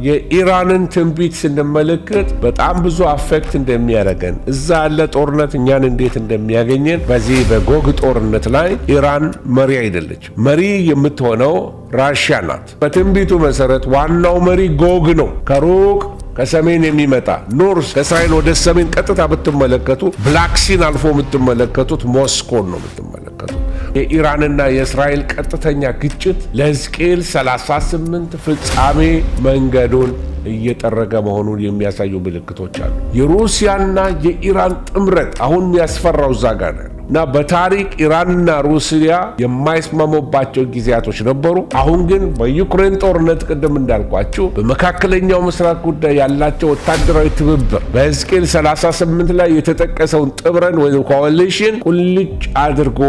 የኢራንን ትንቢት ስንመለከት በጣም ብዙ affect እንደሚያደርገን፣ እዛ ያለ ጦርነት እኛን እንዴት እንደሚያገኘን፣ በዚህ በጎግ ጦርነት ላይ ኢራን መሪ አይደለች። መሪ የምትሆነው ራሽያ ናት። በትንቢቱ መሰረት ዋናው መሪ ጎግ ነው። ከሩቅ ከሰሜን የሚመጣ north፣ ከእስራኤል ወደ ሰሜን ቀጥታ ብትመለከቱ Black Sea ን አልፎ የምትመለከቱት ሞስኮን ነው የምትመለከቱት። የኢራንና የእስራኤል ቀጥተኛ ግጭት ለሕዝቅኤል 38 ፍጻሜ መንገዱን እየጠረገ መሆኑን የሚያሳዩ ምልክቶች አሉ። የሩሲያና የኢራን ጥምረት አሁን የሚያስፈራው እዛ ጋር ነው እና በታሪክ ኢራንና ሩሲያ የማይስማሙባቸው ጊዜያቶች ነበሩ። አሁን ግን በዩክሬን ጦርነት፣ ቅድም እንዳልኳችሁ በመካከለኛው ምስራቅ ጉዳይ ያላቸው ወታደራዊ ትብብር በሕዝቅኤል 38 ላይ የተጠቀሰውን ጥምረት ወይም coalition ቁልጭ አድርጎ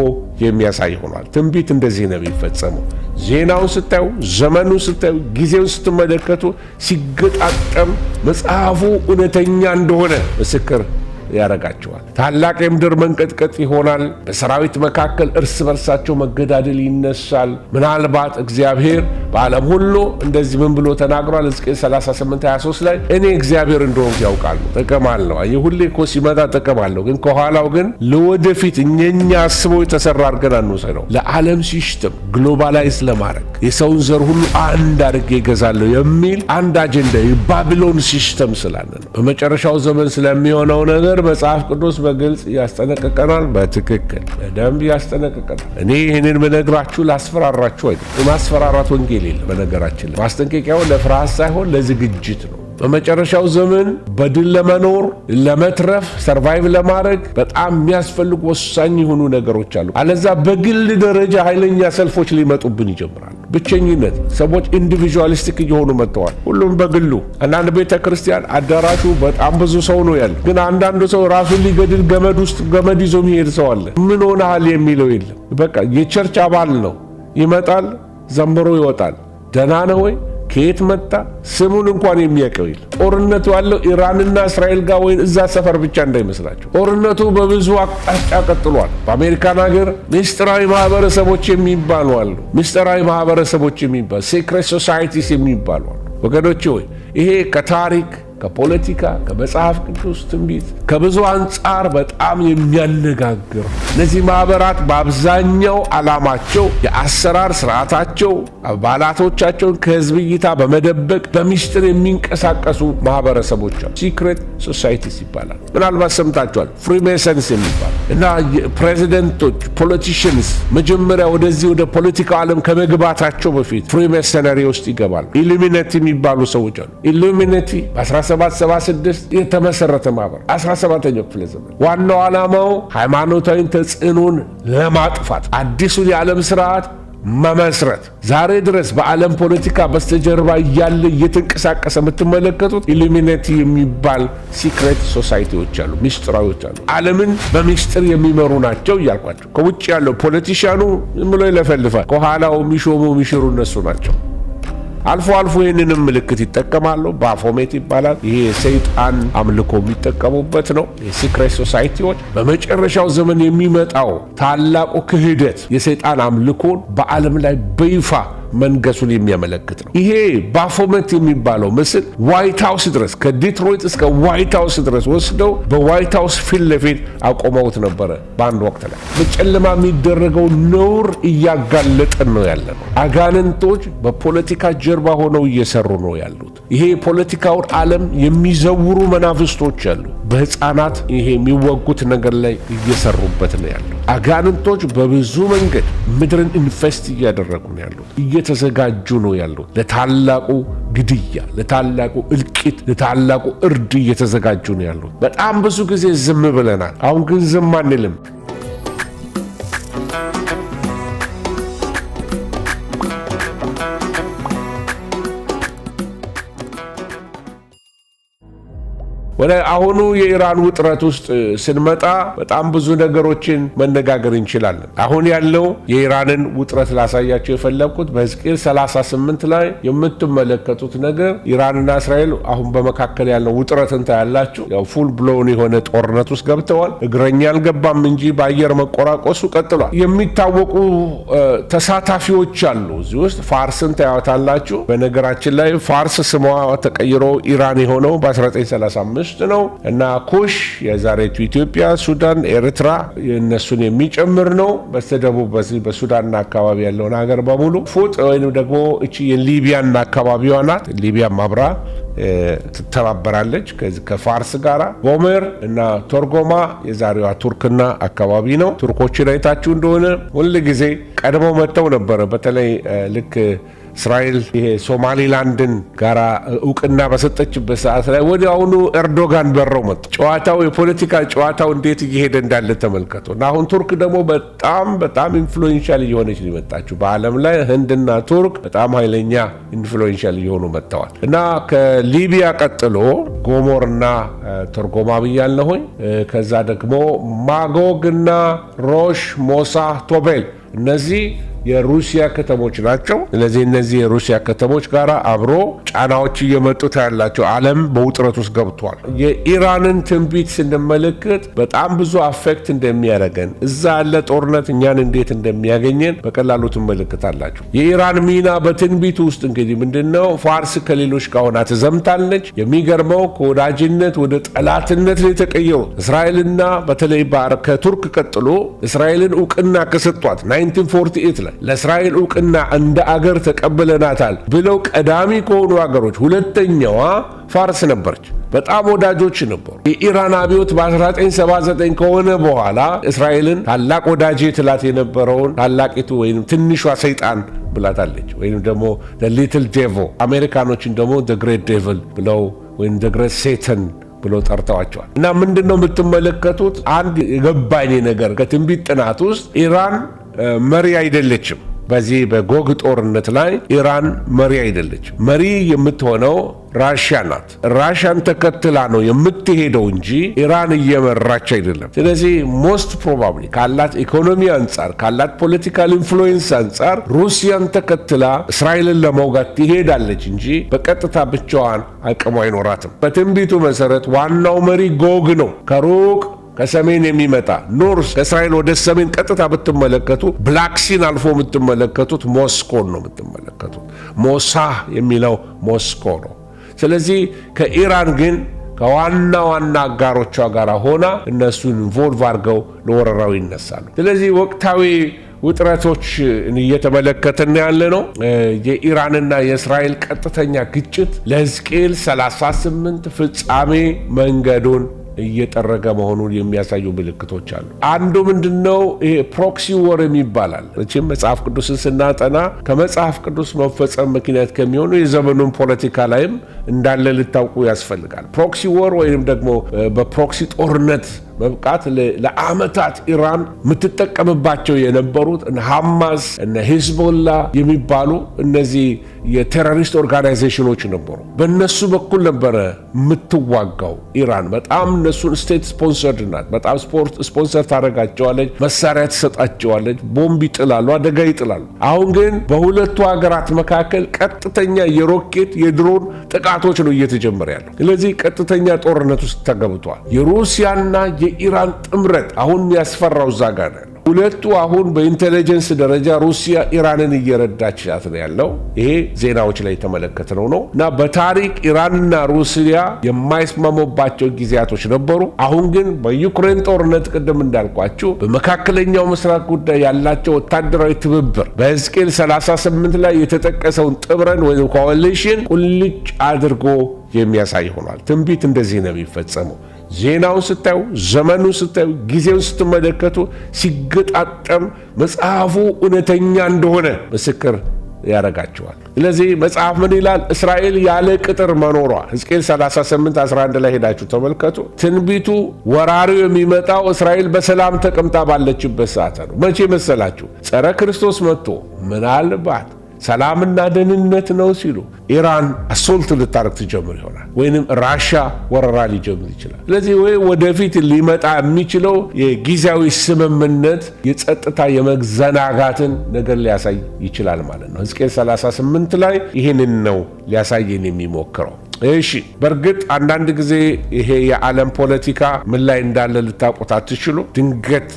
የሚያሳይ ሆኗል። ትንቢት እንደዚህ ነው የሚፈጸመው። ዜናውን ስታዩ፣ ዘመኑን ስታዩ፣ ጊዜውን ስትመለከቱ ሲገጣጠም መጽሐፉ እውነተኛ እንደሆነ ምስክር ያደርጋቸዋል። ታላቅ የምድር መንቀጥቀጥ ይሆናል። በሰራዊት መካከል እርስ በርሳቸው መገዳደል ይነሳል። ምናልባት እግዚአብሔር በዓለም ሁሉ እንደዚህ ምን ብሎ ተናግሯል? ሕዝቅኤል 38:23 ላይ እኔ እግዚአብሔር እንደሆንኩ ያውቃሉ። ጥቅም አለው። አየህ፣ ሁሌ እኮ ሲመጣ ጥቅም አለው። ግን ከኋላው ግን ለወደፊት እኛ አስበው የተሰራ አድርገን አንውሰደው። ለዓለም system globalize ለማድረግ የሰውን ዘር ሁሉ አንድ አድርጌ እገዛለሁ የሚል አንድ አጀንዳ የባቢሎን system ስላለ ነው። በመጨረሻው ዘመን ስለሚሆነው ነገር መጽሐፍ ቅዱስ በግልጽ ያስጠነቅቀናል። በትክክል በደንብ ያስጠነቅቀናል። እኔ ይህንን ብነግራችሁ ላስፈራራችሁ አይደለም። የማስፈራራት ወንጌል የለም። በነገራችን ላይ ማስጠንቀቂያው ለፍርሃት ሳይሆን ለዝግጅት ነው። በመጨረሻው ዘመን በድል ለመኖር፣ ለመትረፍ፣ survive ለማድረግ በጣም የሚያስፈልጉ ወሳኝ የሆኑ ነገሮች አሉ። አለዛ በግል ደረጃ ኃይለኛ ሰልፎች ሊመጡብን ይጀምራሉ። ብቸኝነት፣ ሰዎች individualistic እየሆኑ መጥተዋል። ሁሉም በግሉ። አንዳንድ ቤተ ክርስቲያን አዳራሹ በጣም ብዙ ሰው ነው ያለ፣ ግን አንዳንዱ ሰው ራሱን ሊገድል ገመድ ውስጥ ገመድ ይዞ የሚሄድ ሰው አለ። ምን ሆነሃል የሚለው የለም። በቃ የ church አባል ነው። ይመጣል፣ ዘምሮ ይወጣል። ደህና ነህ ወይ? ከየት መጣ? ስሙን እንኳን የሚያውቀው የለም። ጦርነቱ ያለው ኢራንና እስራኤል ጋር ወይም እዛ ሰፈር ብቻ እንዳይመስላችሁ። ጦርነቱ በብዙ አቅጣጫ ቀጥሏል። በአሜሪካን ሀገር ምስጢራዊ ማህበረሰቦች የሚባሉ አሉ። ምስጢራዊ ማህበረሰቦች የሚባሉ፣ secret societies የሚባሉ አሉ። ወገኖቼ ሆይ፣ ይሄ ከታሪክ፣ ከፖለቲካ፣ ከመጽሐፍ ቅዱስ ትንቢት፣ ከብዙ አንጻር በጣም የሚያነጋግር። እነዚህ ማህበራት በአብዛኛው ዓላማቸው፣ የአሰራር ስርዓታቸው አባላቶቻቸውን ከህዝብ እይታ በመደበቅ በሚስጥር የሚንቀሳቀሱ ማህበረሰቦች አሉ። Secret societies ይባላል። ምናልባት ሰምታችኋል። Freemasons የሚባል እና ፕሬዚደንቶች፣ politicians መጀመሪያ ወደዚህ ወደ ፖለቲካው ዓለም ከመግባታቸው በፊት Freemasonry ውስጥ ይገባሉ። ኢሉሚናቲ የሚባሉ ሰዎች አሉ። ኢሉሚናቲ በ1776 የተመሰረተ ማህበር፣ 17ኛው ክፍለ ዘመን፣ ዋናው ዓላማው ሃይማኖታዊ ተጽዕኖን ለማጥፋት አዲሱን የዓለም ስርዓት መመስረት። ዛሬ ድረስ በዓለም ፖለቲካ በስተጀርባ እያለ እየተንቀሳቀሰ የምትመለከቱት ኢሉሚናቲ የሚባል secret society ዎች አሉ፣ ሚስጥራዊዎች አሉ። ዓለምን በሚስጥር የሚመሩ ናቸው እያልኳቸው። ከውጭ ያለው politician ኑ ዝም ብሎ ይለፈልፋል። ከኋላው የሚሾሙ የሚሽሩ እነሱ ናቸው። አልፎ አልፎ ይህንንም ምልክት ይጠቀማሉ። ባፎሜት ይባላል። ይሄ የሰይጣን አምልኮ የሚጠቀሙበት ነው። የ secret society ዎች በመጨረሻው ዘመን የሚመጣው ታላቁ ክህደት የሰይጣን አምልኮን በዓለም ላይ በይፋ መንገሱን የሚያመለክት ነው። ይሄ ባፎሜት የሚባለው ምስል White House ድረስ፣ ከዲትሮይት እስከ White House ድረስ ወስደው በ White House ፊት ለፊት አቆመውት ነበረ። በአንድ ወቅት ላይ በጨለማ የሚደረገው ነውር እያጋለጠን ነው ያለ ነው። አጋንንቶች በፖለቲካ ጀርባ ሆነው እየሰሩ ነው ያሉት። ይሄ የፖለቲካውን ዓለም የሚዘውሩ መናፍስቶች አሉ። በህፃናት ይሄ የሚወጉት ነገር ላይ እየሰሩበት ነው ያሉት። አጋንንቶች በብዙ መንገድ ምድርን infest እያደረጉ ነው ያሉት። እየተዘጋጁ ነው ያሉት። ለታላቁ ግድያ፣ ለታላቁ እልቂት፣ ለታላቁ እርድ እየተዘጋጁ ነው ያሉት። በጣም ብዙ ጊዜ ዝም ብለናል። አሁን ግን ዝም አንልም። ወደ አሁኑ የኢራን ውጥረት ውስጥ ስንመጣ በጣም ብዙ ነገሮችን መነጋገር እንችላለን። አሁን ያለው የኢራንን ውጥረት ላሳያቸው የፈለግኩት በሕዝቅኤል 38 ላይ የምትመለከቱት ነገር ኢራንና እስራኤል አሁን በመካከል ያለው ውጥረትን ታያላችሁ። ያው full blown የሆነ ጦርነት ውስጥ ገብተዋል። እግረኛ አልገባም እንጂ በአየር መቆራቆሱ ቀጥሏል። የሚታወቁ ተሳታፊዎች አሉ እዚህ ውስጥ። ፋርስን ታያታላችሁ። በነገራችን ላይ ፋርስ ስሟ ተቀይሮ ኢራን የሆነው በ1935 ነው እና ኩሽ የዛሬቱ ኢትዮጵያ፣ ሱዳን፣ ኤርትራ የእነሱን የሚጨምር ነው። በስተደቡብ በዚህ በሱዳንና አካባቢ ያለውን ሀገር በሙሉ ፉጥ ወይም ደግሞ እቺ የሊቢያና አካባቢዋ ናት። ሊቢያም አብራ ትተባበራለች ከፋርስ ጋራ። ጎሜር እና ቶርጎማ የዛሬዋ ቱርክና አካባቢ ነው። ቱርኮችን አይታችሁ እንደሆነ ሁል ጊዜ ቀድመው መጥተው ነበረ። በተለይ ልክ እስራኤል ይሄ ሶማሊላንድን ጋራ እውቅና በሰጠችበት ሰዓት ላይ ወዲያውኑ ኤርዶጋን በረው መጡ። ጨዋታው የፖለቲካ ጨዋታው እንዴት እየሄደ እንዳለ ተመልከቱ። እና አሁን ቱርክ ደግሞ በጣም በጣም influential እየሆነች ነው የመጣችው በዓለም ላይ። ህንድና ቱርክ በጣም ኃይለኛ influential እየሆኑ መጥተዋል። እና ከሊቢያ ቀጥሎ ጎሞርና ቶርጎማ ብያለሁኝ። ከዛ ደግሞ ማጎግና ሮሽ፣ ሞሳ፣ ቶቤል እነዚህ የሩሲያ ከተሞች ናቸው። ስለዚህ እነዚህ የሩሲያ ከተሞች ጋር አብሮ ጫናዎች እየመጡ ታያላቸው። ዓለም በውጥረት ውስጥ ገብቷል። የኢራንን ትንቢት ስንመለከት በጣም ብዙ affect እንደሚያደርገን፣ እዛ ያለ ጦርነት እኛን እንዴት እንደሚያገኘን በቀላሉ ትመለከታላችሁ። የኢራን ሚና በትንቢቱ ውስጥ እንግዲህ ምንድን ነው? ፋርስ ከሌሎች ጋር ሆና ትዘምታለች። የሚገርመው ከወዳጅነት ወደ ጠላትነት ነው የተቀየሩት። እስራኤልና በተለይ ከቱርክ ቀጥሎ እስራኤልን እውቅና ከሰጧት 1948 ላይ ለእስራኤል እውቅና እንደ አገር ተቀብለናታል ብለው ቀዳሚ ከሆኑ አገሮች ሁለተኛዋ ፋርስ ነበረች። በጣም ወዳጆች ነበሩ። የኢራን አብዮት በ1979 ከሆነ በኋላ እስራኤልን ታላቅ ወዳጄ ትላት የነበረውን ታላቂቱ ወይም ትንሿ ሰይጣን ብላታለች፣ ወይም ደግሞ little devil። አሜሪካኖችን ደግሞ great devil ብለው ወይም great Satan ብለው ጠርተዋቸዋል። እና ምንድን ነው የምትመለከቱት? አንድ የገባኝ ነገር ከትንቢት ጥናት ውስጥ ኢራን መሪ አይደለችም። በዚህ በጎግ ጦርነት ላይ ኢራን መሪ አይደለችም። መሪ የምትሆነው ራሽያ ናት። ራሽያን ተከትላ ነው የምትሄደው እንጂ ኢራን እየመራች አይደለም። ስለዚህ most probably ካላት ኢኮኖሚ አንጻር፣ ካላት political influence አንጻር ሩሲያን ተከትላ እስራኤልን ለመውጋት ትሄዳለች እንጂ በቀጥታ ብቻዋን አቅሙ አይኖራትም። በትንቢቱ መሰረት ዋናው መሪ ጎግ ነው። ከሩቅ ከሰሜን የሚመጣ north፣ ከእስራኤል ወደ ሰሜን ቀጥታ ብትመለከቱ Black Sea ን አልፎ የምትመለከቱት ሞስኮን ነው የምትመለከቱት። ሞሳ የሚለው ሞስኮ ነው። ስለዚህ ከኢራን ግን ከዋና ዋና አጋሮቿ ጋር ሆና እነሱን involve አድርገው ለወረራው ይነሳሉ። ስለዚህ ወቅታዊ ውጥረቶች እየተመለከትን ያለ ነው። የኢራንና የእስራኤል ቀጥተኛ ግጭት ለሕዝቅኤል 38 ፍጻሜ መንገዱን እየጠረገ መሆኑን የሚያሳዩ ምልክቶች አሉ። አንዱ ምንድነው? ይሄ proxy war የሚባላል። መቼም መጽሐፍ ቅዱስን ስናጠና ከመጽሐፍ ቅዱስ መፈጸም ምክንያት ከሚሆኑ የዘመኑን ፖለቲካ ላይም እንዳለ ልታውቁ ያስፈልጋል። Proxy war ወይም ደግሞ በ proxy ጦርነት መብቃት ለአመታት ኢራን የምትጠቀምባቸው የነበሩት እነ ሐማስ፣ እነ ሂዝቦላ የሚባሉ እነዚህ የ terrorist organization ኖች ነበሩ። በእነሱ በኩል ነበረ የምትዋጋው ኢራን። በጣም እነሱን state sponsored ናት። በጣም ስፖንሰር ታደርጋቸዋለች፣ መሳሪያ ትሰጣቸዋለች፣ ቦምብ ይጥላሉ፣ አደጋ ይጥላሉ። አሁን ግን በሁለቱ ሀገራት መካከል ቀጥተኛ የሮኬት የድሮን ጥቃቶች ነው እየተጀመረ ያለው። ስለዚህ ቀጥተኛ ጦርነት ውስጥ ተገብቷል። የሩሲያና የኢራን ጥምረት አሁን ያስፈራው እዛ ጋር ነው ያለው። ሁለቱ አሁን በ intelligence ደረጃ ሩሲያ ኢራንን እየረዳቻት ነው ያለው። ይሄ ዜናዎች ላይ የተመለከትነው ነው እና በታሪክ ኢራንና ሩሲያ የማይስማሙባቸው ጊዜያቶች ነበሩ። አሁን ግን በዩክሬን ጦርነት ቅድም እንዳልኳችሁ በመካከለኛው ምስራቅ ጉዳይ ያላቸው ወታደራዊ ትብብር በሕዝቅኤል 38 ላይ የተጠቀሰውን ጥምረት ወይም coalition ቁልጭ አድርጎ የሚያሳይ ሆኗል። ትንቢት እንደዚህ ነው የሚፈጸመው። ዜናውን ስታዩ፣ ዘመኑን ስታዩ፣ ጊዜውን ስትመለከቱ ሲገጣጠም መጽሐፉ እውነተኛ እንደሆነ ምስክር ያደርጋቸዋል። ስለዚህ መጽሐፍ ምን ይላል? እስራኤል ያለ ቅጥር መኖሯ ሕዝቅኤል 38 11 ላይ ሄዳችሁ ተመልከቱ። ትንቢቱ ወራሪው የሚመጣው እስራኤል በሰላም ተቀምጣ ባለችበት ሰዓት ነው። መቼ መሰላችሁ? ጸረ ክርስቶስ መጥቶ ምናልባት ሰላምና ደህንነት ነው ሲሉ ኢራን assault ልታረግ ትጀምር ይሆናል፣ ወይንም ራሻ ወረራ ሊጀምር ይችላል። ስለዚህ ወይ ወደፊት ሊመጣ የሚችለው የጊዜያዊ ስምምነት የጸጥታ የመዘናጋትን ነገር ሊያሳይ ይችላል ማለት ነው። ሕዝቅኤል 38 ላይ ይህንን ነው ሊያሳየን የሚሞክረው። እሺ፣ በእርግጥ አንዳንድ ጊዜ ይሄ የዓለም ፖለቲካ ምን ላይ እንዳለ ልታውቁት አትችሉ። ድንገት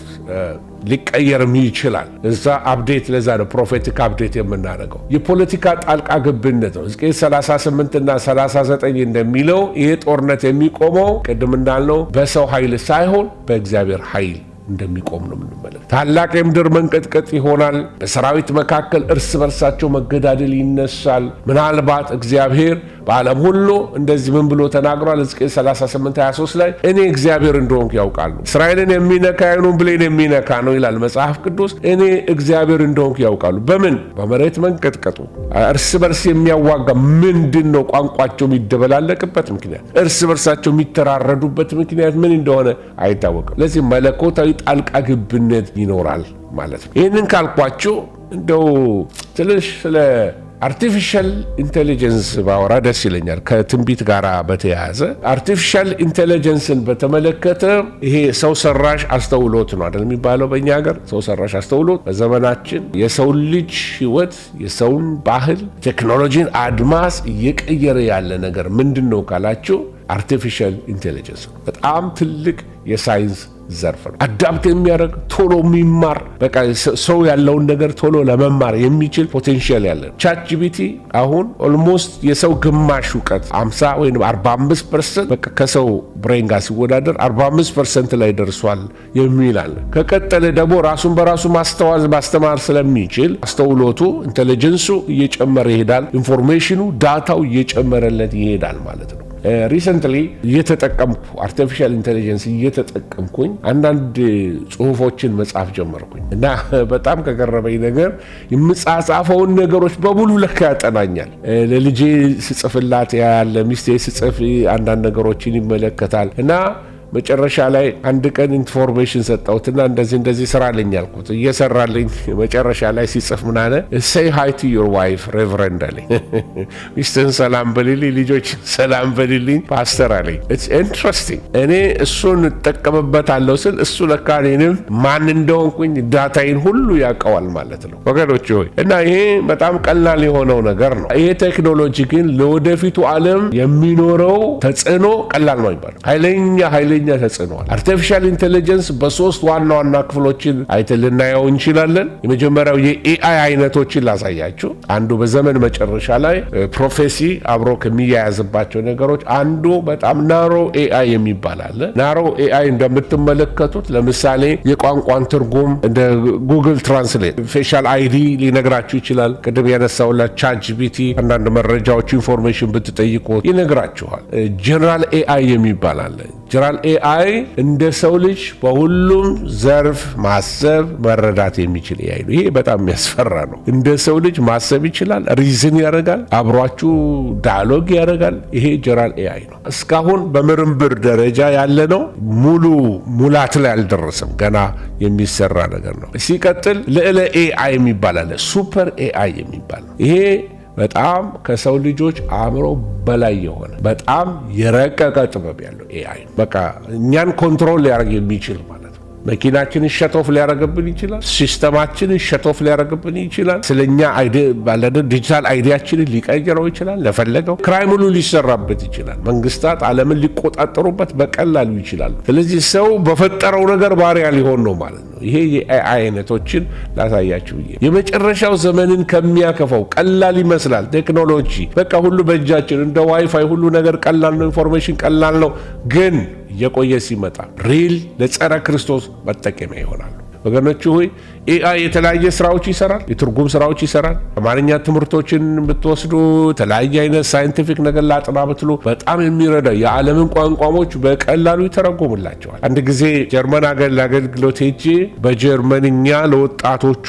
ሊቀየርም ይችላል። እዛ update፣ ለዛ ነው prophetic update የምናደርገው። የፖለቲካ ጣልቃ ገብነት ነው። ሕዝቅኤል 38 እና 39 እንደሚለው ይሄ ጦርነት የሚቆመው ቅድም እንዳልነው በሰው ኃይል ሳይሆን በእግዚአብሔር ኃይል እንደሚቆም ነው የምንመለከት። ታላቅ የምድር መንቀጥቀጥ ይሆናል። በሰራዊት መካከል እርስ በርሳቸው መገዳደል ይነሳል። ምናልባት እግዚአብሔር በዓለም ሁሉ እንደዚህ ምን ብሎ ተናግሯል? ሕዝቅኤል 38 23 ላይ እኔ እግዚአብሔር እንደሆንኩ ያውቃሉ። እስራኤልን የሚነካ የዓይኑን ብሌን የሚነካ ነው ይላል መጽሐፍ ቅዱስ። እኔ እግዚአብሔር እንደሆንኩ ያውቃሉ። በምን? በመሬት መንቀጥቀጡ። እርስ በርስ የሚያዋጋ ምንድን ነው? ቋንቋቸው የሚደበላለቅበት ምክንያት፣ እርስ በርሳቸው የሚተራረዱበት ምክንያት ምን እንደሆነ አይታወቅም። ለዚህ መለኮታዊ ጣልቃ ገብነት ይኖራል ማለት ነው። ይህንን ካልኳችሁ እንደው ትንሽ ስለ artificial intelligence ባወራ ደስ ይለኛል። ከትንቢት ጋር በተያያዘ artificial intelligence ን በተመለከተ ይሄ ሰው ሰራሽ አስተውሎት ነው አይደል የሚባለው በእኛ ሀገር? ሰው ሰራሽ አስተውሎት በዘመናችን የሰው ልጅ ሕይወት፣ የሰውን ባህል፣ ቴክኖሎጂን አድማስ እየቀየረ ያለ ነገር ምንድን ነው ካላችሁ artificial intelligence ነው። በጣም ትልቅ የሳይንስ ዘርፍ ነው። Adapt የሚያደርግ፣ ቶሎ የሚማር፣ በቃ ሰው ያለውን ነገር ቶሎ ለመማር የሚችል potential ያለ ነው። ChatGPT አሁን almost የሰው ግማሽ እውቀት፣ 50 ወይም 45%፣ በቃ ከሰው brain ጋር ሲወዳደር 45% ላይ ደርሷል የሚል አለ። ከቀጠለ ደግሞ ራሱን በራሱ ማስተዋል ማስተማር ስለሚችል አስተውሎቱ intelligence ኡ እየጨመረ ይሄዳል። Information ኑ data ው እየጨመረለት ይሄዳል ማለት ነው። Recently እየተጠቀምኩ፣ artificial intelligence እየተጠቀምኩኝ አንዳንድ ጽሁፎችን መጻፍ ጀመርኩኝ እና በጣም ከገረመኝ ነገር የምጻጻፈውን ነገሮች በሙሉ ለካ ያጠናኛል። ለልጄ ስጽፍላት ያለ፣ ሚስቴ ስጽፍ አንዳንድ ነገሮችን ይመለከታል እና መጨረሻ ላይ አንድ ቀን information ሰጠሁትና እንደዚህ እንደዚህ ስራልኝ አልኩት። እየሰራልኝ መጨረሻ ላይ ሲጽፍ ምን አለ? "Say hi to your wife, Reverend" አለኝ። ሚስትህን ሰላም በልልኝ፣ ልጆችን ሰላም በልልኝ ፓስተር አለኝ። It's interesting። እኔ እሱን እጠቀምበታለሁ ስል እሱ ለካ እኔንም ማን እንደሆንኩኝ data ዬን ሁሉ ያውቀዋል ማለት ነው ወገኖች ሆይ። እና ይሄ በጣም ቀላል የሆነው ነገር ነው። ይሄ ቴክኖሎጂ ግን ለወደፊቱ ዓለም የሚኖረው ተጽዕኖ ቀላል ነው ይባላል። ኃይለኛ ኃይለኛ ተጽዕኖ አለ። Artificial intelligence በሶስት ዋና ዋና ክፍሎችን አይተን ልናየው እንችላለን። የመጀመሪያው የ AI አይነቶችን ላሳያችሁ። አንዱ በዘመን መጨረሻ ላይ prophecy አብሮ ከሚያያዝባቸው ነገሮች አንዱ በጣም narrow AI የሚባል አለ። Narrow AI እንደምትመለከቱት ለምሳሌ የቋንቋን ትርጉም እንደ Google Translate፣ facial ID ሊነግራችሁ ይችላል። ቅድም ያነሳሁላችሁ ChatGPT አንዳንድ መረጃዎች information ብትጠይቁት ይነግራችኋል። General AI የሚባል አለ። General AI እንደ ሰው ልጅ በሁሉም ዘርፍ ማሰብ መረዳት የሚችል AI ነው። ይሄ በጣም የሚያስፈራ ነው። እንደ ሰው ልጅ ማሰብ ይችላል፣ reason ያደርጋል፣ አብሯችሁ dialogue ያደርጋል። ይሄ general AI ነው። እስካሁን በምርምር ደረጃ ያለ ነው። ሙሉ ሙላት ላይ አልደረሰም። ገና የሚሰራ ነገር ነው። ሲቀጥል ልዕለ AI የሚባል አለ። Super AI የሚባል ነው። ይሄ በጣም ከሰው ልጆች አእምሮ በላይ የሆነ በጣም የረቀቀ ጥበብ ያለው AI፣ በቃ እኛን control ሊያደርግ የሚችል ማለት ነው። መኪናችንን shut off ሊያደርግብን ይችላል። System ኣችንን shut off ሊያደርግብን ይችላል። ስለኛ digital ID ያችንን ሊቀይረው ይችላል። ለፈለገው crime ሁሉ ሊሰራበት ይችላል። መንግስታት ዓለምን ሊቆጣጠሩበት በቀላሉ ይችላሉ። ስለዚህ ሰው በፈጠረው ነገር ባሪያ ሊሆን ነው ማለት ነው። ይሄ የ AI አይነቶችን ላሳያችሁ ብዬ። የመጨረሻው ዘመንን ከሚያከፋው፣ ቀላል ይመስላል ቴክኖሎጂ፣ በቃ ሁሉ በእጃችን እንደ ዋይፋይ ሁሉ ነገር ቀላል ነው፣ information ቀላል ነው። ግን እየቆየ ሲመጣ real ለጸረ ክርስቶስ መጠቀሚያ ይሆናሉ። ወገኖች ሆይ፣ AI የተለያየ ስራዎች ይሰራል። የትርጉም ስራዎች ይሰራል። አማርኛ ትምህርቶችን ብትወስዱ፣ የተለያየ አይነት scientific ነገር ላጥና ብትሉ በጣም የሚረዳ፣ የዓለምን ቋንቋዎች በቀላሉ ይተረጉምላቸዋል። አንድ ጊዜ ጀርመን ሀገር ለአገልግሎት ሄጄ በጀርመንኛ ለወጣቶቹ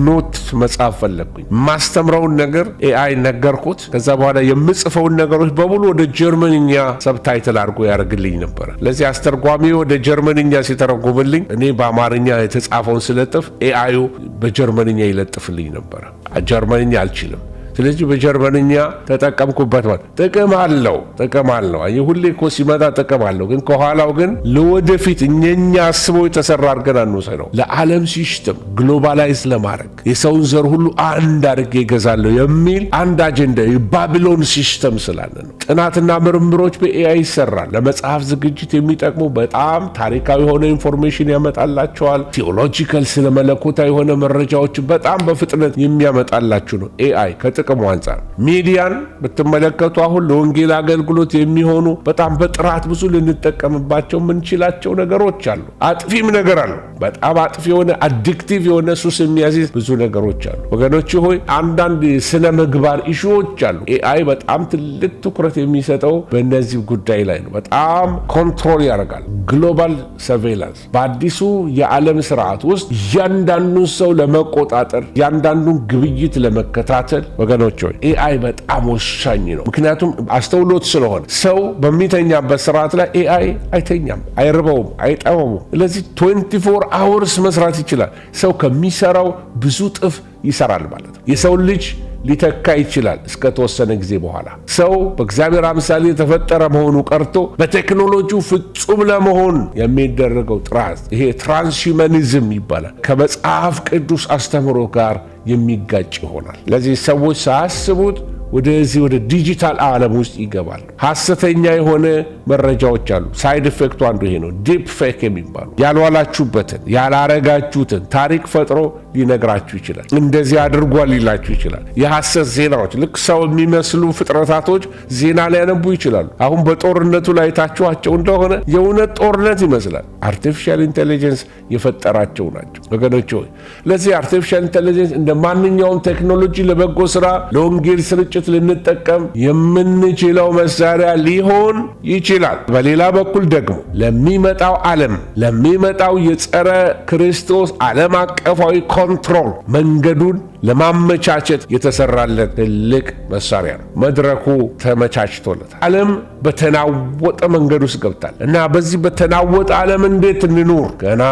note መጻፍ ፈለግኩኝ። ማስተምረውን ነገር AI ነገርኩት። ከዛ በኋላ የምጽፈውን ነገሮች በሙሉ ወደ ጀርመንኛ subtitle አድርጎ ያደርግልኝ ነበረ። ለዚህ አስተርጓሚ ወደ ጀርመንኛ ሲተረጉምልኝ እኔ በአማርኛ የተጻፈውን ስለጥፍ AI ዩ በጀርመንኛ ይለጥፍልኝ ነበረ። ጀርመንኛ አልችልም። ስለዚህ በጀርመንኛ ተጠቀምኩበት ማለት ጥቅም አለው፣ ጥቅም አለው። አየህ፣ ሁሌ እኮ ሲመጣ ጥቅም አለው፣ ግን ከኋላው ግን ለወደፊት እኛ አስበው የተሰራ አድርገን አንውሰደው። ለዓለም system globalize ለማድረግ፣ የሰውን ዘር ሁሉ አንድ አድርጌ ይገዛለሁ የሚል አንድ አጀንዳ፣ የባቢሎን system ስላለ ነው። ጥናትና ምርምሮች በ AI ይሰራል። ለመጽሐፍ ዝግጅት የሚጠቅሙ በጣም ታሪካዊ የሆነ information ያመጣላቸዋል። Theological፣ ስለ መለኮታዊ የሆነ መረጃዎች በጣም በፍጥነት የሚያመጣላችሁ ነው AI ከጥቅሙ አንጻር። ሚዲያን ብትመለከቱ አሁን ለወንጌል አገልግሎት የሚሆኑ በጣም በጥራት ብዙ ልንጠቀምባቸው የምንችላቸው ነገሮች አሉ። አጥፊም ነገር አሉ። በጣም አጥፊ የሆነ፣ addictive የሆነ፣ ሱስ የሚያስይዝ ብዙ ነገሮች አሉ። ወገኖች ሆይ፣ አንዳንድ ስነ ምግባር issue ዎች አሉ። AI በጣም ትልቅ ትኩረት የሚሰጠው በእነዚህ ጉዳይ ላይ ነው። በጣም control ያደርጋል። Global surveillance፣ በአዲሱ የዓለም ስርዓት ውስጥ እያንዳንዱን ሰው ለመቆጣጠር፣ እያንዳንዱን ግብይት ለመከታተል፣ ወገኖች ሆይ፣ AI በጣም ወሳኝ ነው። ምክንያቱም አስተውሎት ስለሆነ ሰው በሚተኛበት ስርዓት ላይ AI አይተኛም፣ አይርበውም፣ አይጠመሙም። ስለዚህ 24 hours መስራት ይችላል። ሰው ከሚሰራው ብዙ እጥፍ ይሰራል ማለት ነው። የሰው ልጅ ሊተካ ይችላል እስከ ተወሰነ ጊዜ በኋላ። ሰው በእግዚአብሔር አምሳል የተፈጠረ መሆኑ ቀርቶ በቴክኖሎጂው ፍጹም ለመሆን የሚደረገው ጥረት፣ ይሄ transhumanism ይባላል፣ ከመጽሐፍ ቅዱስ አስተምህሮ ጋር የሚጋጭ ይሆናል። ለዚህ ሰዎች ሳያስቡት ወደዚህ ወደ ዲጂታል ዓለም ውስጥ ይገባሉ። ሐሰተኛ የሆነ መረጃዎች አሉ። Side effect ኡ አንዱ ይሄ ነው። Deep fake የሚባሉ፣ ያልዋላችሁበትን ያላረጋችሁትን ታሪክ ፈጥሮ ሊነግራችሁ ይችላል። እንደዚህ አድርጓል ሊላችሁ ይችላል። የሐሰት ዜናዎች፣ ልክ ሰው የሚመስሉ ፍጥረታቶች ዜና ሊያነቡ ይችላሉ። አሁን በጦርነቱ ላይ ታችኋቸው እንደሆነ የእውነት ጦርነት ይመስላል። Artificial intelligence የፈጠራቸው ናቸው፣ ወገኖች ሆይ። ለዚህ artificial intelligence እንደ ማንኛውም ቴክኖሎጂ ለበጎ ስራ፣ ለወንጌል ስርጭት ልንጠቀም የምንችለው መሳሪያ ሊሆን ይችላል። በሌላ በኩል ደግሞ ለሚመጣው ዓለም፣ ለሚመጣው የጸረ ክርስቶስ ዓለም አቀፋዊ control መንገዱን ለማመቻቸት የተሰራለት ትልቅ መሳሪያ ነው። መድረኩ ተመቻችቶለታል። ዓለም በተናወጠ መንገድ ውስጥ ገብታል እና በዚህ በተናወጠ ዓለም እንዴት እንኑር? ገና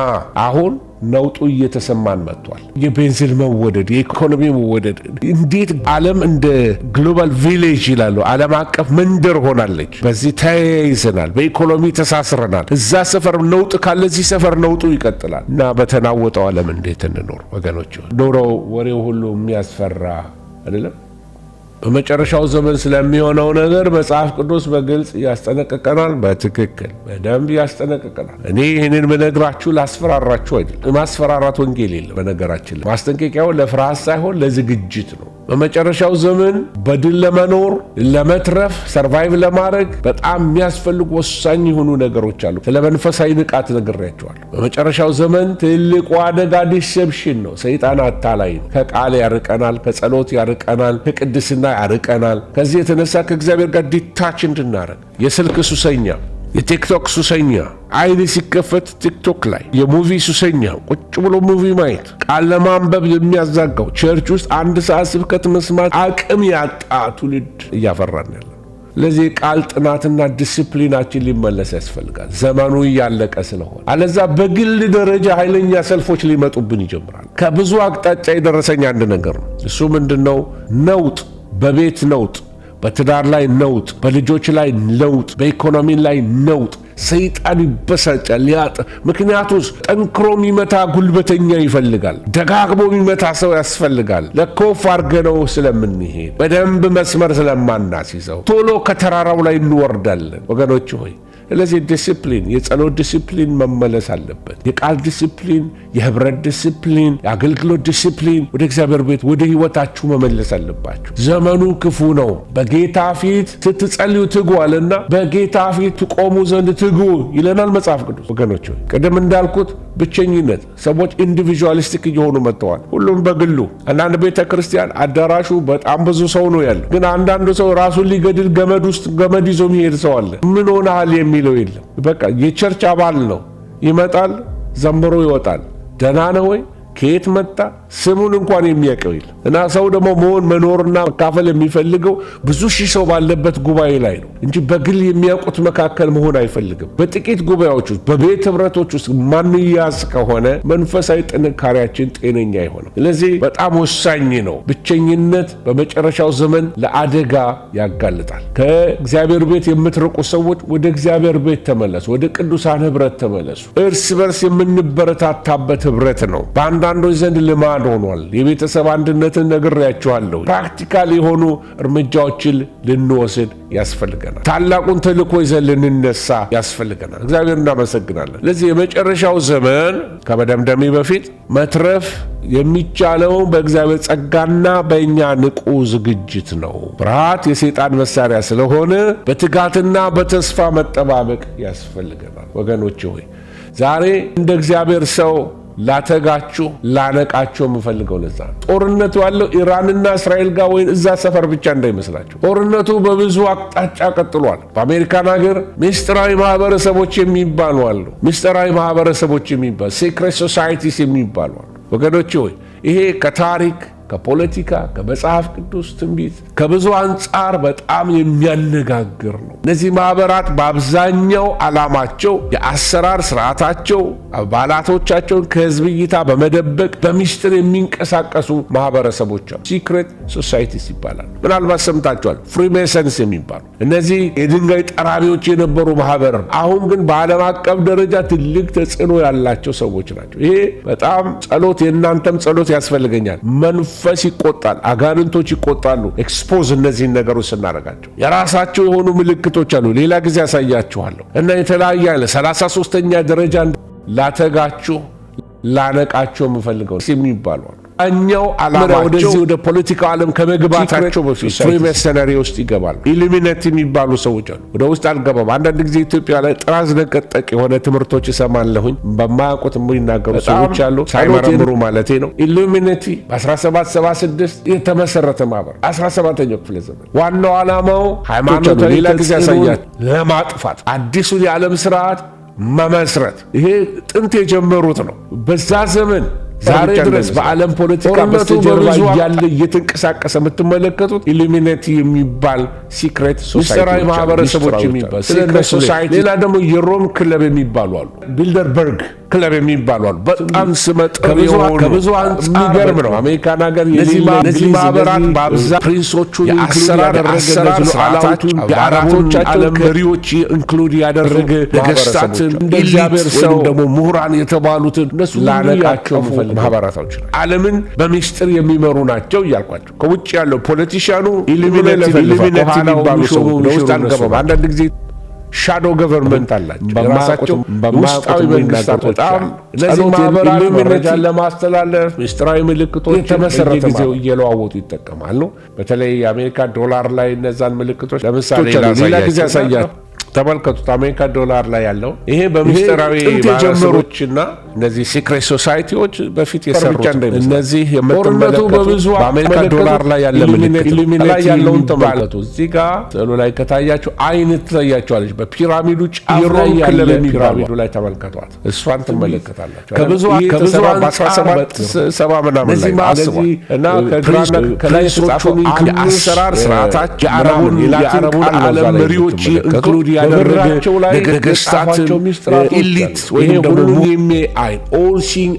አሁን ነውጡ እየተሰማን መጥቷል። የቤንዚን መወደድ፣ የኢኮኖሚ መወደድ፣ እንዴት ዓለም እንደ global village ይላሉ፣ ዓለም አቀፍ መንደር ሆናለች። በዚህ ተያይዘናል፣ በኢኮኖሚ ተሳስረናል። እዛ ሰፈር ነውጥ ካለ እዚህ ሰፈር ነውጡ ይቀጥላል እና በተናወጠው ዓለም እንዴት እንኖር፣ ወገኖች? ኑሮው፣ ወሬው ሁሉ የሚያስፈራ አይደለም? በመጨረሻው ዘመን ስለሚሆነው ነገር መጽሐፍ ቅዱስ በግልጽ ያስጠነቅቀናል። በትክክል በደንብ ያስጠነቅቀናል። እኔ ይህንን ብነግራችሁ ላስፈራራችሁ አይደለም። ማስፈራራት ወንጌል የለም። በነገራችን ላይ ማስጠንቀቂያው ለፍርሃት ሳይሆን ለዝግጅት ነው። በመጨረሻው ዘመን በድል ለመኖር፣ ለመትረፍ፣ survive ለማድረግ በጣም የሚያስፈልጉ ወሳኝ የሆኑ ነገሮች አሉ። ስለ መንፈሳዊ ንቃት ነግሬያችኋለሁ። በመጨረሻው ዘመን ትልቁ አደጋ deception ነው። ሰይጣን አታላይ ነው። ከቃል ያርቀናል፣ ከጸሎት ያርቀናል፣ ከቅድስና ያርቀናል። ከዚህ የተነሳ ከእግዚአብሔር ጋር detach እንድናረግ፣ የስልክ ሱሰኛ፣ የቲክቶክ ሱሰኛ፣ አይን ሲከፈት ቲክቶክ ላይ፣ የ movie ሱሰኛ፣ ቁጭ ብሎ movie ማየት፣ ቃል ለማንበብ የሚያዛጋው፣ church ውስጥ አንድ ሰዓት ስብከት መስማት አቅም ያጣ ትውልድ እያፈራን ያለ። ለዚህ ቃል ጥናትና ዲስፕሊናችን ሊመለስ ያስፈልጋል። ዘመኑ እያለቀ ስለሆነ፣ አለዛ በግል ደረጃ ኃይለኛ ሰልፎች ሊመጡብን ይጀምራል። ከብዙ አቅጣጫ የደረሰኝ አንድ ነገር ነው። እሱ ምንድን ነው? ነውጥ፣ በቤት ነውጥ፣ በትዳር ላይ ነውጥ፣ በልጆች ላይ ነውጥ፣ በኢኮኖሚ ላይ ነውጥ። ሰይጣን ይበሳጫል። ያጥ ምክንያቱስ ጠንክሮ የሚመታ ጉልበተኛ ይፈልጋል። ደጋግሞ የሚመታ ሰው ያስፈልጋል። ለኮፍ አድርገነው ስለምንሄድ፣ በደንብ መስመር ስለማናስይዘው ቶሎ ከተራራው ላይ እንወርዳለን፣ ወገኖች ሆይ። ስለዚህ ዲሲፕሊን፣ የጸሎት ዲሲፕሊን መመለስ አለበት። የቃል ዲሲፕሊን፣ የህብረት ዲሲፕሊን፣ የአገልግሎት ዲሲፕሊን ወደ እግዚአብሔር ቤት፣ ወደ ህይወታችሁ መመለስ አለባችሁ። ዘመኑ ክፉ ነው። በጌታ ፊት ስትጸልዩ ትጉ አለና በጌታ ፊት ትቆሙ ዘንድ ትጉ ይለናል መጽሐፍ ቅዱስ። ወገኖች ሆይ፣ ቅድም እንዳልኩት ብቸኝነት፣ ሰዎች individualistic እየሆኑ መጥተዋል። ሁሉም በግሉ። አንዳንድ ቤተ ክርስቲያን አዳራሹ በጣም ብዙ ሰው ነው ያለው፣ ግን አንዳንዱ ሰው ራሱን ሊገድል ገመድ ውስጥ ገመድ ይዞ የሚሄድ ሰው አለ። ምን ሆነሃል የሚለው የለም። በቃ የ church አባል ነው። ይመጣል፣ ዘምሮ ይወጣል። ደህና ነህ ወይ? ከየት መጣ ስሙን እንኳን የሚያውቀው የለም። እና ሰው ደግሞ መሆን መኖርና መካፈል የሚፈልገው ብዙ ሺህ ሰው ባለበት ጉባኤ ላይ ነው እንጂ በግል የሚያውቁት መካከል መሆን አይፈልግም። በጥቂት ጉባኤዎች ውስጥ፣ በቤት ህብረቶች ውስጥ ማንያዝ ከሆነ መንፈሳዊ ጥንካሬያችን ጤነኛ አይሆንም። ስለዚህ በጣም ወሳኝ ነው። ብቸኝነት በመጨረሻው ዘመን ለአደጋ ያጋልጣል። ከእግዚአብሔር ቤት የምትርቁ ሰዎች ወደ እግዚአብሔር ቤት ተመለሱ፣ ወደ ቅዱሳን ህብረት ተመለሱ። እርስ በርስ የምንበረታታበት ህብረት ነው። በአንዳንዶች ዘንድ ልማድ ሆኗል። የቤተሰብ አንድነትን ነግሬያችኋለሁ። Practical የሆኑ እርምጃዎችን ልንወስድ ያስፈልገናል። ታላቁን ተልእኮ ይዘን ልንነሳ ያስፈልገናል። እግዚአብሔር እናመሰግናለን። ለዚህ የመጨረሻው ዘመን ከመደምደሜ በፊት መትረፍ የሚቻለው በእግዚአብሔር ጸጋና በእኛ ንቁ ዝግጅት ነው። ፍርሃት የሰይጣን መሳሪያ ስለሆነ በትጋትና በተስፋ መጠባበቅ ያስፈልገናል። ወገኖቼ ሆይ፣ ዛሬ እንደ እግዚአብሔር ሰው ላተጋችሁ ላነቃችሁ የምፈልገው ለዛ ነው። ጦርነቱ ያለው ኢራንና እስራኤል ጋር ወይ እዛ ሰፈር ብቻ እንዳይመስላችሁ። ጦርነቱ በብዙ አቅጣጫ ቀጥሏል። በአሜሪካን ሀገር ምስጢራዊ ማህበረሰቦች የሚባሉ አሉ። ምስጢራዊ ማህበረሰቦች የሚባሉ፣ secret societies የሚባሉ አሉ። ወገኖቼ ሆይ፣ ይሄ ከታሪክ፣ ከፖለቲካ፣ ከመጽሐፍ ቅዱስ ትንቢት፣ ከብዙ አንጻር በጣም የሚያነጋግር ነው። እነዚህ ማህበራት በአብዛኛው ዓላማቸው፣ የአሰራር ስርዓታቸው አባላቶቻቸውን ከህዝብ እይታ በመደበቅ በሚስጥር የሚንቀሳቀሱ ማህበረሰቦች አሉ። Secret societies ይባላል። ምናልባት ሰምታችኋል። Freemasons የሚባሉ፣ እነዚህ የድንጋይ ጠራቢዎች የነበሩ ማህበር፣ አሁን ግን በዓለም አቀፍ ደረጃ ትልቅ ተጽዕኖ ያላቸው ሰዎች ናቸው። ይሄ በጣም ጸሎት፣ የእናንተም ጸሎት ያስፈልገኛል። መንፈስ ይቆጣል፣ አጋንንቶች ይቆጣሉ። Expose እነዚህን ነገሮች ስናደርጋቸው የራሳቸው የሆኑ ምልክቶች አሉ። ሌላ ጊዜ ያሳያችኋለሁ። እና የተለያየ አለ። 33ኛ ደረጃ ላተጋችሁ ላነቃችሁ የምፈልገው የሚባሉ አሉ። እኛው ዓላማቸው ወደዚህ ወደ ፖለቲካው ዓለም ከመግባታቸው በፊት Freemasonry ውስጥ ይገባሉ። ኢሉሚናቲ የሚባሉ ሰዎች አሉ። ወደ ውስጥ አልገባም። አንዳንድ ጊዜ ኢትዮጵያ ላይ ጥራዝ ነጠቅ የሆነ ትምህርቶች እሰማለሁኝ። በማያውቁት የሚናገሩ ሰዎች አሉ፣ ሳይመረምሩ ማለቴ ነው። ኢሉሚናቲ በ1776 የተመሰረተ ማህበር፣ 17ኛው ክፍለ ዘመን፣ ዋናው ዓላማው ሃይማኖታዊ ሌላ ጊዜ ያሳያል ለማጥፋት አዲሱን የዓለም ስርዓት መመስረት። ይሄ ጥንት የጀመሩት ነው። በዛ ዘመን ዛሬ ድረስ በዓለም ፖለቲካ በስተጀርባ እያለ እየተንቀሳቀሰ የምትመለከቱት ኢሉሚናቲ የሚባል secret ምስጢራዊ ማህበረሰቦች የሚባል secret society። ሌላ ደግሞ የሮም ክለብ የሚባሉ አሉ። ቢልደርበርግ ክለብ የሚባሉ አሉ። በጣም ስመጥር የሆኑ፣ ከብዙ አንጻር የሚገርም ነው። አሜሪካን ሀገር እነዚህ ማህበራት በአብዛኛው prince ኦቹን የአሰራር ስርዓታቸው የአረቡን ዓለም መሪዎች include ያደረገ፣ ነገስታትን፣ እንደ እግዚአብሔር ሰው ደግሞ ምሁራን የተባሉትን እነሱ ላነቃቸው ማህበራቶች ናቸው። ዓለምን በሚስጥር የሚመሩ ናቸው እያልኳቸው ከውጭ ያለው politician ኑ ኢሉሚናቲ የሚባሉ ሰዎች ውስጥ አልገባም። አንዳንድ ጊዜ shadow government አላቸው፣ የራሳቸው ውስጣዊ መንግስታት። በጣም እነዚህ ማህበራት መረጃን ለማስተላለፍ ምስጢራዊ ምልክቶች የተመሰረተ ጊዜው እየለዋወጡ ይጠቀማሉ። በተለይ የአሜሪካ ዶላር ላይ እነዛን ምልክቶች ለምሳሌ ሌላ ጊዜ ያሳያል። ተመልከቱት። አሜሪካ ዶላር ላይ ያለው ይሄ በምስጢራዊ ማህበረሰቦችና እነዚህ secret society ዎች በፊት የሰሩት፣ እነዚህ የምትመለከቱት በአሜሪካ ዶላር ላይ ያለ ምልክት ላይ ያለውን ተመልከቱ። እዚህ ጋር ስዕሉ ላይ ከታያችሁ አይን ትታያችኋለች። በፒራሚዱ ጫፍ ላይ ያለ ፒራሚዱ ላይ ተመልከቷት። እሷን ትመለከታላችሁ። ከብዙ በ1770 ምናምን ላይ አስቧል። እና ከግራና ከላይ የተጻፈው የአሰራር ስርዓታቸው የአረቡን ዓለም መሪዎች include ያደረገ፣ ነገስታትን፣ elite ወይም ደግሞ የሚያይ አይን፣ all seeing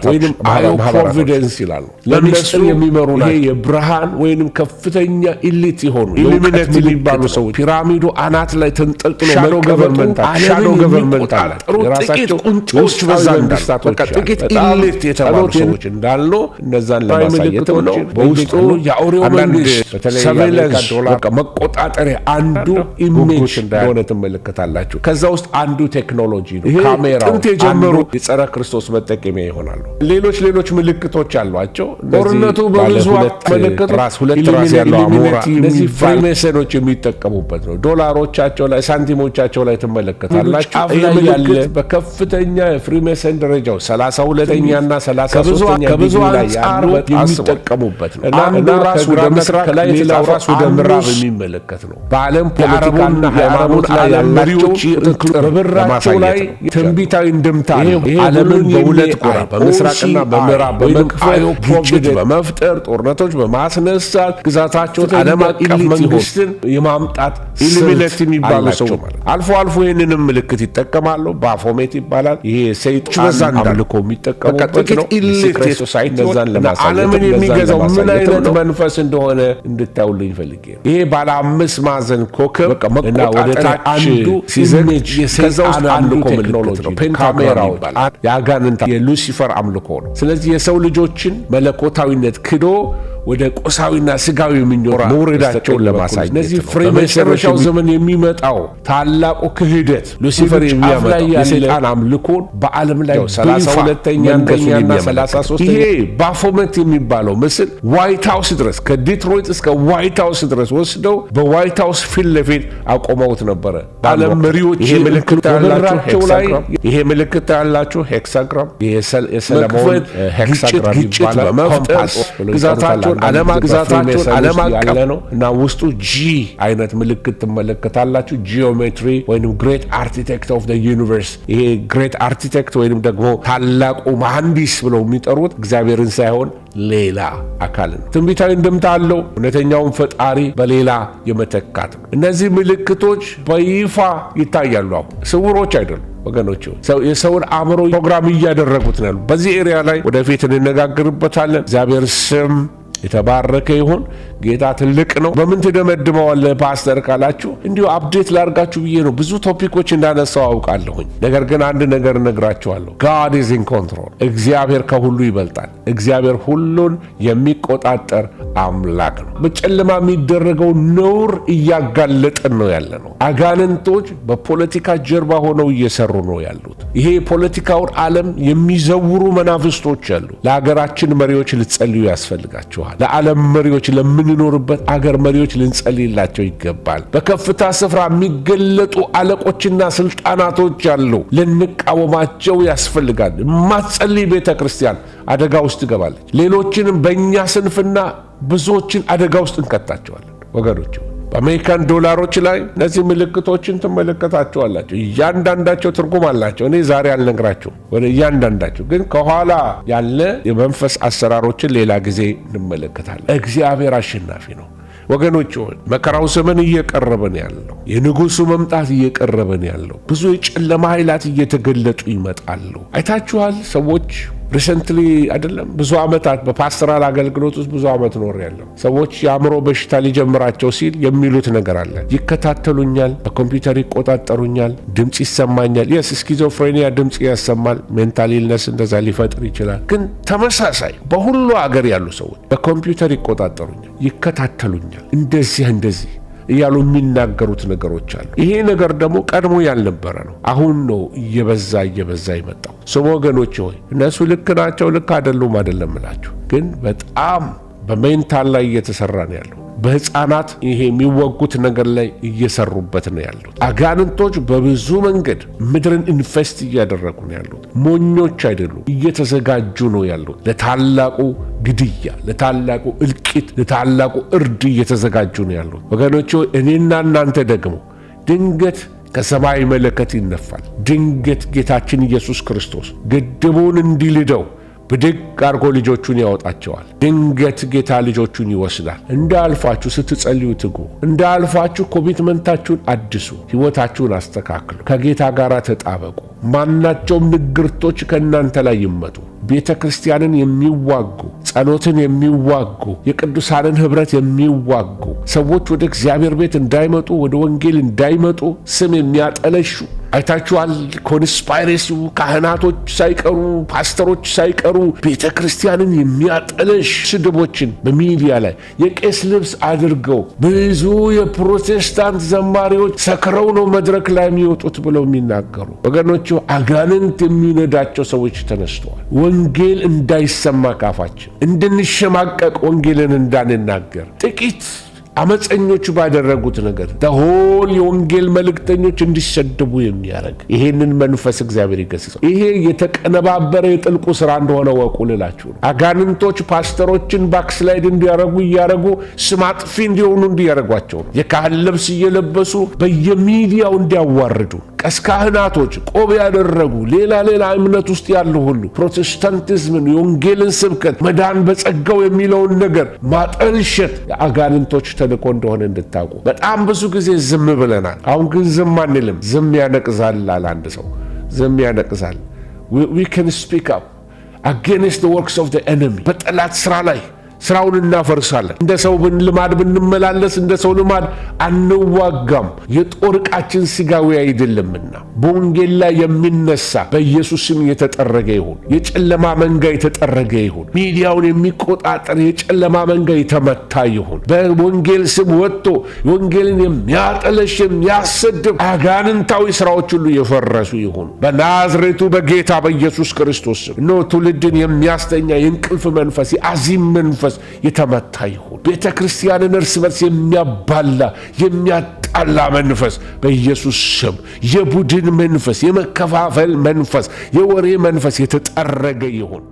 ወይም eye of providence ይላሉ። ለሚስጥር የሚመሩ ናቸው። የብርሃን ወይንም ከፍተኛ elite የሆኑ ኢሉሚናቲ የሚባሉ ሰዎች ፒራሚዱ አናት ላይ ተንጠልጥሎ shadow government shadow government አላቸው። ጥቂት ቁንጮች በዛ መንግስታቶች፣ ጥቂት elite የተባሉ ሰዎች እንዳሉ እነዛን ለማሳየት ነው። በውስጡ የአውሬው መንግስት surveillance መቆጣጠሪያ አንዱ image እንደሆነ ትመለከታላችሁ። ከዛ ውስጥ አንዱ ቴክኖሎጂ ነው። ካሜራ ጥንት የጀመሩ የጸረ ክርስቶስ መጠቀሚያ ይሆናሉ። ሌሎች ሌሎች ምልክቶች አሏቸው። ጦርነቱ በብዙ ራስ ሁለት ራስ ያለው አሞራ እነዚህ Freemason ኦች የሚጠቀሙበት ነው። ዶላሮቻቸው ላይ፣ ሳንቲሞቻቸው ላይ ትመለከታላችሁ። ይህ ምልክት በከፍተኛ የ Freemason ደረጃው 32ኛ እና 33ኛ ከብዙ ላይ ያሉ የሚጠቀሙበት ነው። አንዱ ራስ ወደ ምስራቅ፣ ሌላው ራስ ወደ ምዕራብ የሚመለከት ነው። በዓለም ፖለቲካና ሃይማኖት ላይ ያላቸው በብራቸው ላይ ትንቢታዊ እንድምታ። ይሄ ዓለምን በሁለት ጎራ በምስራቅና በምዕራብ በመክፈል ግጭት በመፍጠር፣ ጦርነቶች በማስነሳት ግዛታቸውን ዓለም አቀፍ መንግስትን የማምጣት ኢሉሚናቲ የሚባሉ ሰዎች ማለት አልፎ አልፎ ይህንንም ምልክት ይጠቀማሉ። ባፎሜት ይባላል። ይሄ ሰይጣን በዛ እንዳሉ አምልኮ የሚጠቀሙበት ጥቂት ነው። Elite Secret society እነዛን ለማሳየት ዓለምን የሚገዛው ምን አይነት መንፈስ እንደሆነ እንድታዩልኝ ፈልጌ ነው። ይሄ ባለ አምስት ማዕዘን ኮከብ እና ወደ መቆጣጠሪያ ታች አንዱ ሲዘግ image ከዛ ውስጥ የሰይጣን አንዱ አምልኮ ምልክት ቴክኖሎጂ ነው። ነው። Pentagram ካሜራው ይባላል። የአጋንንት የሉሲፈር አምልኮ ነው። ስለዚህ የሰው ልጆችን መለኮታዊነት ክዶ ወደ ቁሳዊና ስጋዊ ምኞት መውረዳቸውን ለማሳየት እነዚህ ነው። በመጨረሻው ዘመን የሚመጣው ታላቁ ክህደት ሉሲፈር የሚያመጣው የሰይጣን አምልኮን በዓለም ላይ 32ኛ አንደኛና 33 ይሄ ባፎመት የሚባለው ምስል ዋይት ሃውስ ድረስ፣ ከዲትሮይት እስከ ዋይት ሃውስ ድረስ ወስደው በዋይት ሃውስ ፊት ለፊት አቆመውት ነበረ። ዓለም መሪዎች ይሄ ምልክት ያላችሁ በበራቸው ላይ Hexagram፣ ይሄ ምልክት ያላችሁ hexagram፣ የሰለሞን መክፈት hexagram ግጭት ይባላል። በመፍጠር ኮምፓስ ብለው ግዛታቸውን ዓለም ግዛታቸውን ዓለም አቀፍ ነው እና ውስጡ G አይነት ምልክት ትመለከታላችሁ። ጂኦሜትሪ ወይም great architect of the universe። ይሄ great architect ወይም ደግሞ ታላቁ መሐንዲስ ብለው የሚጠሩት እግዚአብሔርን ሳይሆን ሌላ አካል ነው። ትንቢታዊ እንድምታ አለው። እውነተኛውን ፈጣሪ በሌላ የመተካት ነው። እነዚህ ምልክቶች በይፋ ይታያሉ። አሁን ስውሮች አይደሉም ወገኖች፣ የሰውን አእምሮ ፕሮግራም እያደረጉት ነው ያሉ። በዚህ area ላይ ወደፊት እንነጋገርበታለን። እግዚአብሔር ስም የተባረከ ይሁን። ጌታ ትልቅ ነው። በምን ትደመድመዋለህ ፓስተር ካላችሁ እንዲሁ update ላርጋችሁ ብዬ ነው። ብዙ topic ኦች እንዳነሳው አውቃለሁኝ። ነገር ግን አንድ ነገር እነግራችኋለሁ። God is in control። እግዚአብሔር ከሁሉ ይበልጣል። እግዚአብሔር ሁሉን የሚቆጣጠር አምላክ ነው። በጨለማ የሚደረገው ነውር እያጋለጠን ነው ያለ ነው። አጋንንቶች በፖለቲካ ጀርባ ሆነው እየሰሩ ነው ያሉት። ይሄ የፖለቲካውን ዓለም የሚዘውሩ መናፍስቶች አሉ። ለሀገራችን መሪዎች ልትጸልዩ ያስፈልጋችኋል። ለዓለም መሪዎች፣ ለምንኖርበት አገር መሪዎች ልንጸልይላቸው ይገባል። በከፍታ ስፍራ የሚገለጡ አለቆችና ስልጣናቶች አሉ። ልንቃወማቸው ያስፈልጋል። የማትጸልይ ቤተ ክርስቲያን አደጋ ውስጥ ትገባለች። ሌሎችንም በእኛ ስንፍና ብዙዎችን አደጋ ውስጥ እንከታቸዋለን ወገኖች። በአሜሪካን ዶላሮች ላይ እነዚህ ምልክቶችን ትመለከታቸዋላችሁ። እያንዳንዳቸው ትርጉም አላቸው። እኔ ዛሬ አልነግራችሁም ወደ እያንዳንዳቸው፣ ግን ከኋላ ያለ የመንፈስ አሰራሮችን ሌላ ጊዜ እንመለከታለን። እግዚአብሔር አሸናፊ ነው። ወገኖች ሆይ፣ መከራው ዘመን እየቀረበ ነው ያለው። የንጉሱ መምጣት እየቀረበ ነው ያለው። ብዙ የጨለማ ኃይላት እየተገለጡ ይመጣሉ። አይታችኋል ሰዎች recently አይደለም፣ ብዙ ዓመታት በ pastoral አገልግሎት ውስጥ ብዙ ዓመት ኖሬያለሁ። ሰዎች የአእምሮ በሽታ ሊጀምራቸው ሲል የሚሉት ነገር አለ። ይከታተሉኛል፣ በኮምፒውተር ይቆጣጠሩኛል፣ ድምፅ ይሰማኛል። Yes፣ schizophrenia ድምፅ ያሰማል። Mental illness እንደዛ ሊፈጥር ይችላል። ግን ተመሳሳይ በሁሉ አገር ያሉ ሰዎች በኮምፒውተር ይቆጣጠሩኛል፣ ይከታተሉኛል፣ እንደዚህ እንደዚህ እያሉ የሚናገሩት ነገሮች አሉ። ይሄ ነገር ደግሞ ቀድሞ ያልነበረ ነው። አሁን ነው እየበዛ እየበዛ የመጣው። ስሙ ወገኖች ሆይ፣ እነሱ ልክ ናቸው ልክ አይደሉም አይደለም እላችሁ፣ ግን በጣም በ mental ላይ እየተሰራ ነው ያለው። በህፃናት ይሄ የሚወጉት ነገር ላይ እየሰሩበት ነው ያሉት። አጋንንቶች በብዙ መንገድ ምድርን infest እያደረጉ ነው ያሉት። ሞኞች አይደሉም፣ እየተዘጋጁ ነው ያሉት። ለታላቁ ግድያ፣ ለታላቁ እልቂት፣ ለታላቁ እርድ እየተዘጋጁ ነው ያሉት። ወገኖች፣ እኔና እናንተ ደግሞ ድንገት ከሰማይ መለከት ይነፋል። ድንገት ጌታችን ኢየሱስ ክርስቶስ ግድቡን እንዲልደው ብድግ አድርጎ ልጆቹን ያወጣቸዋል። ድንገት ጌታ ልጆቹን ይወስዳል። እንዳያልፋችሁ ስትጸልዩ ትጉ። እንዳያልፋችሁ commitment ኣችሁን አድሱ። ሕይወታችሁን አስተካክሉ። ከጌታ ጋር ተጣበቁ። ማናቸውም ንግርቶች ከእናንተ ላይ ይመቱ። ቤተ ክርስቲያንን የሚዋጉ፣ ጸሎትን የሚዋጉ፣ የቅዱሳንን ኅብረት የሚዋጉ፣ ሰዎች ወደ እግዚአብሔር ቤት እንዳይመጡ፣ ወደ ወንጌል እንዳይመጡ ስም የሚያጠለሹ አይታችኋል። Conspiracy ው ካህናቶች ሳይቀሩ፣ ፓስተሮች ሳይቀሩ ቤተ ክርስቲያንን የሚያጠለሽ ስድቦችን በሚዲያ ላይ የቄስ ልብስ አድርገው፣ ብዙ የፕሮቴስታንት ዘማሪዎች ሰክረው ነው መድረክ ላይ የሚወጡት ብለው የሚናገሩ ወገኖቹ፣ አጋንንት የሚነዳቸው ሰዎች ተነስተዋል። ወንጌል እንዳይሰማ ካፋችን እንድንሸማቀቅ፣ ወንጌልን እንዳንናገር፣ ጥቂት አመፀኞቹ ባደረጉት ነገር the whole የወንጌል መልእክተኞች እንዲሰደቡ የሚያደርግ ይሄንን መንፈስ እግዚአብሔር ይገስጸው። ይሄ የተቀነባበረ የጥልቁ ስራ እንደሆነ እወቁ ልላችሁ ነው። አጋንንቶች ፓስተሮችን backslide እንዲያደርጉ እያደረጉ ስም አጥፊ እንዲሆኑ እንዲያደርጓቸው ነው። የካህን ልብስ እየለበሱ በየሚዲያው እንዲያዋርዱ፣ ቀስ ካህናቶች፣ ቆብ ያደረጉ፣ ሌላ ሌላ እምነት ውስጥ ያሉ ሁሉ ፕሮቴስታንቲዝምን፣ የወንጌልን ስብከት፣ መዳን በጸጋው የሚለውን ነገር ማጠልሸት የአጋንንቶች ተልእኮ እንደሆነ እንድታውቁ። በጣም ብዙ ጊዜ ዝም ብለናል። አሁን ግን ዝም አንልም። ዝም ያነቅዛል አለ አንድ ሰው። ዝም ያነቅዛል። We can speak up against the works of the enemy። በጠላት ስራ ላይ ስራውን እናፈርሳለን። እንደ ሰው ልማድ ብንመላለስ እንደ ሰው ልማድ አንዋጋም። የጦር ዕቃችን ስጋዊ አይደለምና በወንጌል ላይ የሚነሳ በኢየሱስ ስም የተጠረገ ይሁን። የጨለማ መንጋ የተጠረገ ይሁን። ሚዲያውን የሚቆጣጠር የጨለማ መንጋ የተመታ ይሁን። በወንጌል ስም ወጥቶ ወንጌልን የሚያጠለሽ፣ የሚያሰድብ አጋንንታዊ ስራዎች ሁሉ የፈረሱ ይሁኑ። በናዝሬቱ በጌታ በኢየሱስ ክርስቶስ ስም እነሆ ትውልድን የሚያስተኛ የእንቅልፍ መንፈስ፣ የአዚም መንፈስ የተመታ ይሁን። ቤተ ክርስቲያንን እርስ በርስ የሚያባላ፣ የሚያጣላ መንፈስ በኢየሱስ ስም፣ የቡድን መንፈስ፣ የመከፋፈል መንፈስ፣ የወሬ መንፈስ የተጠረገ ይሁን።